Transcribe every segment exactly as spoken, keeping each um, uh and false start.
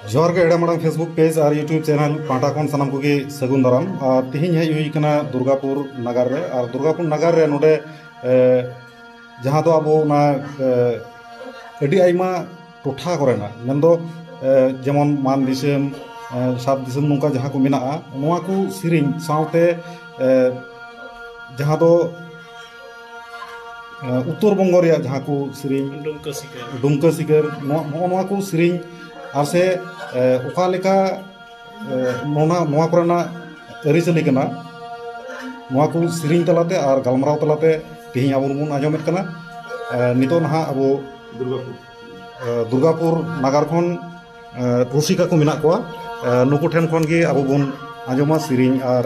ᱡᱚᱦᱟᱨ ᱜᱮ ᱮᱲᱮ ᱢᱟᱲᱟᱝ Facebook page ᱟᱨ YouTube channel ᱯᱟᱦᱴᱟ ᱠᱷᱚᱱ ᱥᱟᱱᱟᱢ ᱠᱚᱜᱮ ᱥᱟᱹᱜᱩᱱ ᱫᱟᱨᱟᱢ᱾ ᱟᱨ ᱛᱮᱦᱮᱧ ᱦᱮᱡ ᱦᱩᱭ ᱠᱟᱱᱟ ᱫᱩᱨᱜᱟᱯᱩᱨ ᱱᱟᱜᱟᱨ ᱨᱮ᱾ ᱟᱨ ᱫᱩᱨᱜᱟᱯᱩᱨ ᱱᱟᱜᱟᱨ ᱨᱮ ᱱᱚᱰᱮ, ᱮ, ᱡᱟᱦᱟᱸ ᱫᱚ ᱟᱵᱚ ᱚᱱᱟ, ᱮ, ᱟᱹᱰᱤ ᱟᱭᱢᱟ ᱴᱚᱴᱷᱟ ᱠᱚᱨᱮᱱᱟᱜ, ᱢᱮᱱᱫᱚ, ᱮ, ᱡᱮᱢᱚᱱ ᱢᱟᱱ ᱫᱤᱥᱚᱢ, ᱮ, ᱥᱟᱛ ᱫᱤᱥᱚᱢ, ᱱᱚᱝᱠᱟ ᱡᱟᱦᱟᱸ ᱠᱚ ᱢᱮᱱᱟᱜᱼᱟ, ᱱᱚᱣᱟ ᱠᱚ ᱥᱮᱨᱮᱧ ᱥᱟᱶᱛᱮ, ᱮ, ᱡᱟᱦᱟᱸ ᱫᱚ, ᱮ, ᱩᱛᱛᱚᱨ ᱵᱚᱝᱜᱚ ᱨᱮᱭᱟᱜ ᱡᱟᱦᱟᱸ ᱠᱚ ᱥᱮᱨᱮᱧ, ᱰᱩᱢᱠᱟᱹ ᱥᱤᱠᱟᱹᱨ᱾ ᱰᱩᱢᱠᱟᱹ ᱥᱤᱠᱟᱹᱨ, ᱱᱚᱣᱟ, ᱱᱚᱜᱼᱚ ᱱᱚᱣᱟ ᱠᱚ ᱥᱮᱨᱮᱧ ᱟᱨ ᱥᱮ, ᱮ, ᱚᱠᱟ ᱞᱮᱠᱟ, ᱮ, ᱱᱚᱣᱟ, ᱱᱚᱣᱟ ᱠᱚᱨᱮᱱᱟᱜ ᱟᱹᱨᱤᱪᱟᱹᱞᱤ ᱠᱟᱱᱟ, ᱱᱚᱣᱟ ᱠᱚ ᱥᱮᱨᱮᱧ ᱛᱟᱞᱟᱛᱮ ᱟᱨ ᱜᱟᱞᱢᱟᱨᱟᱣ ᱛᱟᱞᱟᱛᱮ ᱛᱮᱦᱮᱧ ᱟᱵᱚ ᱵᱚᱱ ᱟᱸᱡᱚᱢᱮᱫ ᱠᱟᱱᱟ᱾ ᱮ, ᱱᱤᱛᱚᱜ ᱱᱟᱦᱟᱜ ᱟᱵᱚ ᱫᱩᱨᱜᱟᱯᱩᱨ᱾ ᱮ, ᱫᱩᱨᱜᱟᱯᱩᱨ ᱱᱟᱜᱟᱨ ᱠᱷᱚᱱ, ᱮ, ᱨᱩᱥᱤᱠᱟ ᱠᱚ ᱢᱮᱱᱟᱜ ᱠᱚᱣᱟ᱾ ᱮ, ᱱᱩᱠᱩ ᱴᱷᱮᱱ ᱠᱷᱚᱱ ᱜᱮ ᱟᱵᱚ ᱵᱚᱱ ᱟᱸᱡᱚᱢᱟ ᱥᱮᱨᱮᱧ ᱟᱨ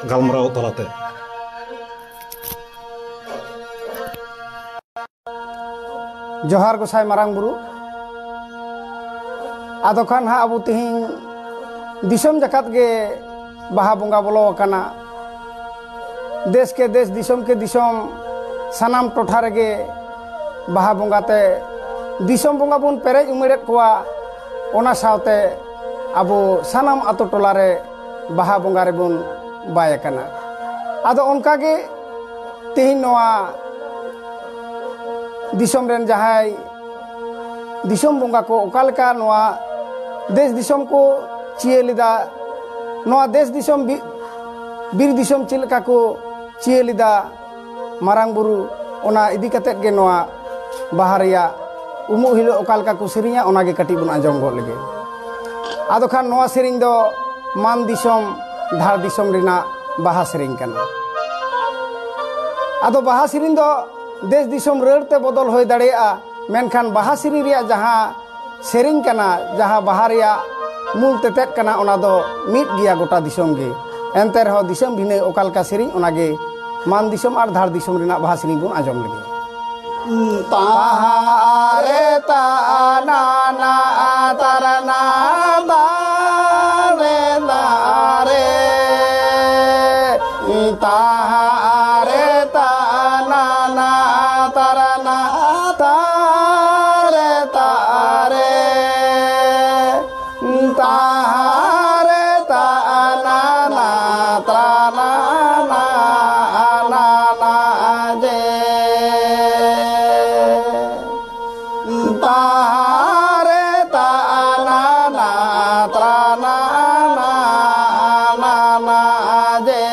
ᱜᱟᱞᱢᱟᱨᱟᱣ ᱛᱟᱞᱟᱛᱮ᱾ ᱡᱚᱦᱟᱨ ᱜᱚᱸᱥᱟᱭ ᱢᱟᱨᱟᱝ ᱵᱩᱨᱩ᱾ ᱟᱫᱚ ᱠᱷᱟᱱ ᱦᱟᱸᱜ ᱟᱵᱚ ᱛᱮᱦᱮᱧ ᱫᱤᱥᱚᱢ ᱡᱟᱠᱟᱛ ᱜᱮ ᱵᱟᱦᱟ ᱵᱚᱸᱜᱟ ᱵᱚᱞᱚ ᱟᱠᱟᱱᱟ᱾ ᱫᱮᱥ ᱠᱮ ᱫᱮᱥ, ᱫᱤᱥᱚᱢ ᱠᱮ ᱫᱤᱥᱚᱢ, ᱥᱟᱱᱟᱢ ᱴᱚᱴᱷᱟ ᱨᱮᱜᱮ ᱵᱟᱦᱟ ᱵᱚᱸᱜᱟ ᱛᱮ ᱫᱤᱥᱚᱢ ᱵᱚᱸᱜᱟ ᱵᱚᱱ ᱯᱮᱨᱮᱡ ᱩᱢᱮᱲᱮᱫ ᱠᱚᱣᱟ᱾ ᱚᱱᱟ ᱥᱟᱶᱛᱮ ᱟᱵᱚ ᱥᱟᱱᱟᱢ ᱟᱛᱳ ᱴᱚᱞᱟ ᱨᱮ ᱵᱟᱦᱟ ᱵᱚᱸᱜᱟ ᱨᱮᱵᱚᱱ ᱵᱟᱭ ᱟᱠᱟᱱᱟ᱾ ᱟᱫᱚ ᱚᱱᱠᱟ ᱜᱮ ᱛᱮᱦᱮᱧ ᱱᱚᱣᱟ ᱫᱤᱥᱚᱢ ᱨᱮᱱ ᱡᱟᱦᱟᱸᱭ ᱫᱤᱥᱚᱢ ᱵᱚᱸᱜᱟ ᱠᱚ ᱚᱠᱟ ᱞᱮᱠᱟ ᱱᱚᱣᱟ ᱫᱮᱥ ᱫᱤᱥᱚᱢ ᱠᱚ ᱪᱤᱭᱟᱹ ᱞᱮᱫᱟ, ᱱᱚᱣᱟ ᱫᱮᱥ ᱫᱤᱥᱚᱢ ᱵᱤ-, ᱵᱤᱨ ᱫᱤᱥᱚᱢ ᱪᱮᱫ ᱞᱮᱠᱟ ᱠᱚ ᱪᱤᱭᱟᱹ ᱞᱮᱫᱟ, ᱢᱟᱨᱟᱝ ᱵᱩᱨᱩ, ᱚᱱᱟ ᱤᱫᱤ ᱠᱟᱛᱮᱫ ᱜᱮ ᱱᱚᱣᱟ ᱵᱟᱦᱟ ᱨᱮᱭᱟᱜ ᱩᱢᱩᱜ ᱦᱤᱞᱳᱜ ᱚᱠᱟ ᱞᱮᱠᱟ ᱠᱚ ᱥᱮᱨᱮᱧᱟ, ᱚᱱᱟ ᱜᱮ ᱠᱟᱹᱴᱤᱡ ᱵᱚᱱ ᱟᱸᱡᱚᱢ ᱜᱚᱫ ᱞᱮᱜᱮ᱾ ᱟᱫᱚ ᱠᱷᱟᱱ ᱱᱚᱣᱟ ᱥᱮᱨᱮᱧ ᱫᱚ ᱢᱟᱱ ᱫᱤᱥᱚᱢ, ᱫᱷᱟᱲ ᱫᱤᱥᱚᱢ ᱨᱮᱱᱟᱜ ᱵᱟᱦᱟ ᱥᱮᱨᱮᱧ ᱠᱟᱱᱟ᱾ ᱟᱫᱚ ᱵᱟᱦᱟ ᱥᱮᱨᱮᱧ ᱫᱚ ᱫᱮᱥ ᱫᱤᱥᱚᱢ ᱨᱟᱹᱲ ᱛᱮ ᱵᱚᱫᱚᱞ ᱦᱩᱭ ᱫᱟᱲᱮᱭᱟᱜᱼᱟ, ᱢᱮᱱᱠᱷᱟᱱ ᱵᱟᱦᱟ ᱥᱮᱨᱮᱧ ᱨᱮᱭᱟᱜ ᱡᱟᱦᱟᱸ ᱥᱮᱨᱮᱧ ᱠᱟᱱᱟ, ᱡᱟᱦᱟᱸ ᱵᱟᱦᱟ ᱨᱮᱭᱟᱜ ᱢᱩᱞ ᱛᱮᱛᱮᱫ ᱠᱟᱱᱟ, ᱚᱱᱟ ᱫᱚ ᱢᱤᱫ ᱜᱮᱭᱟ ᱜᱚᱴᱟ ᱫᱤᱥᱚᱢ ᱜᱮ᱾ ᱮᱱᱛᱮ ᱨᱮᱦᱚᱸ ᱫᱤᱥᱚᱢ ᱵᱷᱤᱱᱟᱹ ᱚᱠᱟ ᱞᱮᱠᱟ ᱥᱮᱨᱮᱧ, ᱚᱱᱟ ᱜᱮ ᱢᱟᱱ ᱫᱤᱥᱚᱢ ᱟᱨ ᱫᱷᱟᱲ ᱫᱤᱥᱚᱢ ᱨᱮᱱᱟᱜ ᱵᱟᱦᱟ ᱥᱮᱨᱮᱧ ᱵᱚᱱ ᱟᱸᱡᱚᱢ ᱞᱮᱜᱮ᱾ ᱛᱟᱦᱟᱨᱮ ᱛᱟᱱᱟᱱᱟ ᱛᱟᱨᱟᱱᱟ ᱫᱟᱨᱮ ᱫᱟᱨᱮ᱾ ᱛᱟᱦᱟᱨᱮ ᱛᱟᱱᱟᱱᱟ ᱛᱟᱨᱟᱱᱟ ᱛᱟᱨᱮ ᱛᱟᱨᱮ᱾ ᱟᱨᱮ ᱛᱟᱱᱟ ᱱᱟ ᱛᱨᱟᱱᱟ ᱱᱟ ᱱᱟ ᱱᱟ ᱡᱮ᱾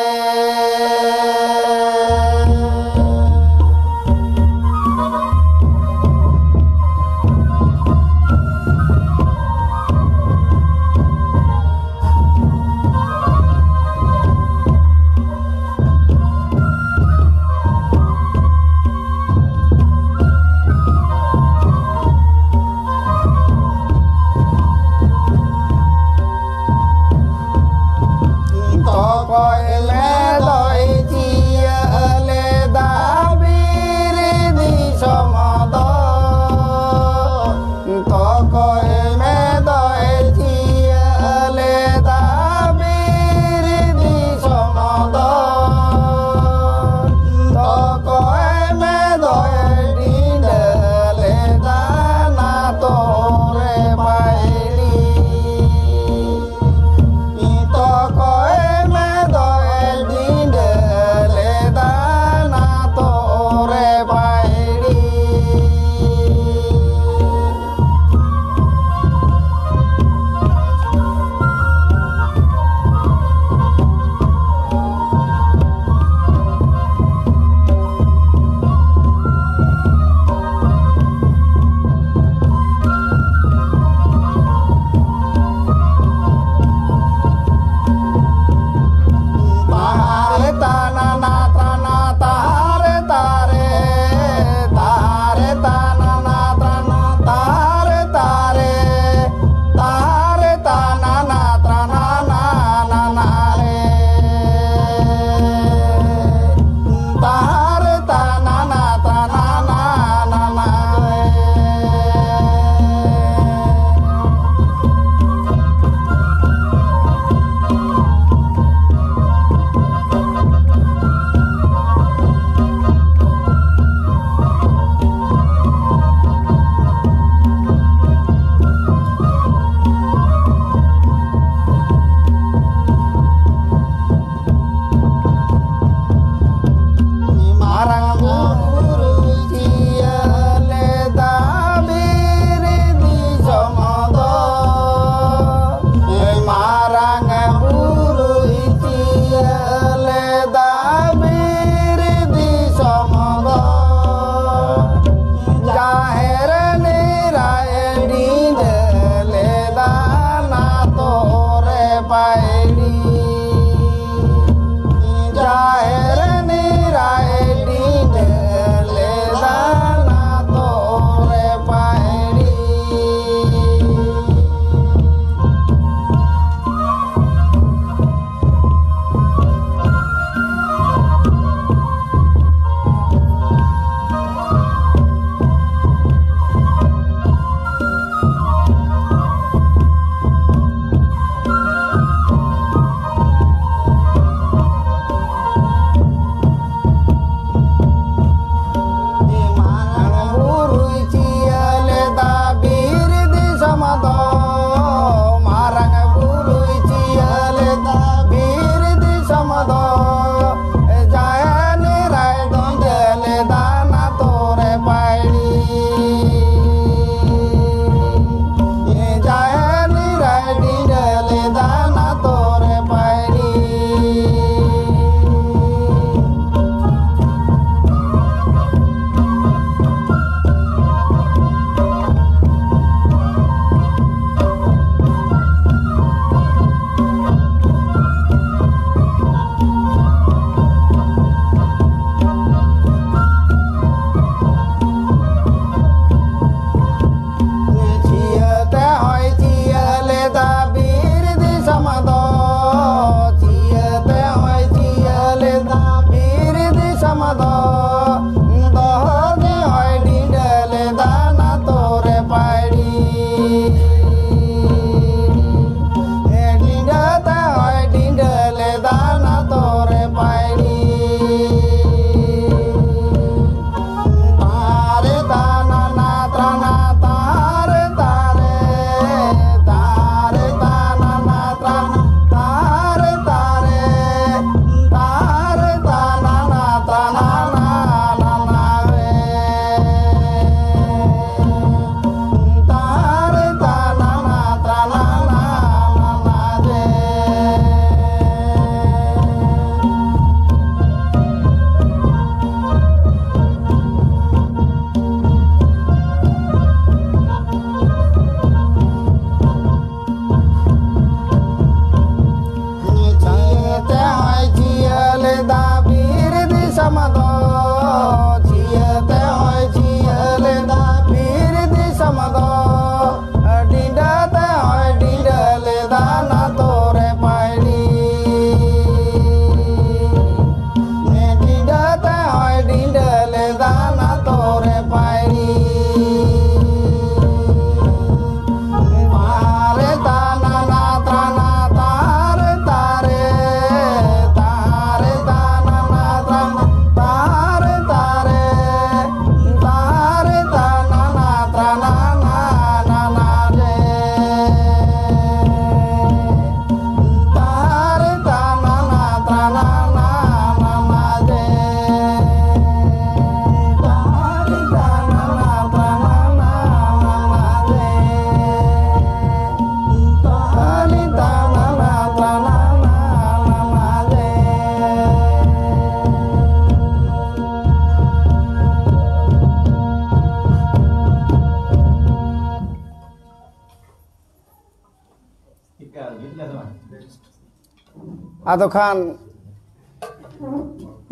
ᱟᱫᱚ ᱠᱷᱟᱱ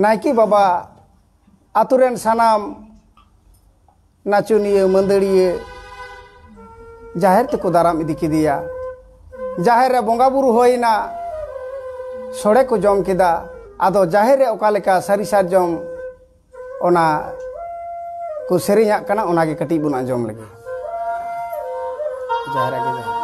ᱱᱟᱭᱠᱮ ᱵᱟᱵᱟ ᱟᱛᱳ ᱨᱮᱱ ᱥᱟᱱᱟᱢ ᱱᱟᱪᱚᱱᱤᱭᱟᱹ ᱢᱟᱹᱫᱟᱹᱲᱤᱭᱟᱹ ᱡᱟᱦᱮᱨ ᱛᱮᱠᱚ ᱫᱟᱨᱟᱢ ᱤᱫᱤ ᱠᱮᱫᱮᱭᱟ᱾ ᱡᱟᱦᱮᱨ ᱨᱮ ᱵᱚᱸᱜᱟ ᱵᱩᱨᱩ ᱦᱩᱭᱱᱟ, ᱥᱚᱲᱮ ᱠᱚ ᱡᱚᱢ ᱠᱮᱫᱟ᱾ ᱟᱫᱚ ᱡᱟᱦᱮᱨ ᱨᱮ ᱚᱠᱟ ᱞᱮᱠᱟ ᱥᱟᱹᱨᱤ ᱥᱟᱨᱡᱚᱢ ᱚᱱᱟ ᱠᱚ ᱥᱮᱨᱮᱧᱟᱜ ᱠᱟᱱᱟ, ᱚᱱᱟᱜᱮ ᱠᱟᱹᱴᱤᱡ ᱵᱚᱱ ᱟᱸᱡᱚᱢ ᱞᱮᱜᱮ᱾ ᱡᱟᱦᱮᱨ ᱟᱜᱮ ᱡᱟᱦᱮᱨ᱾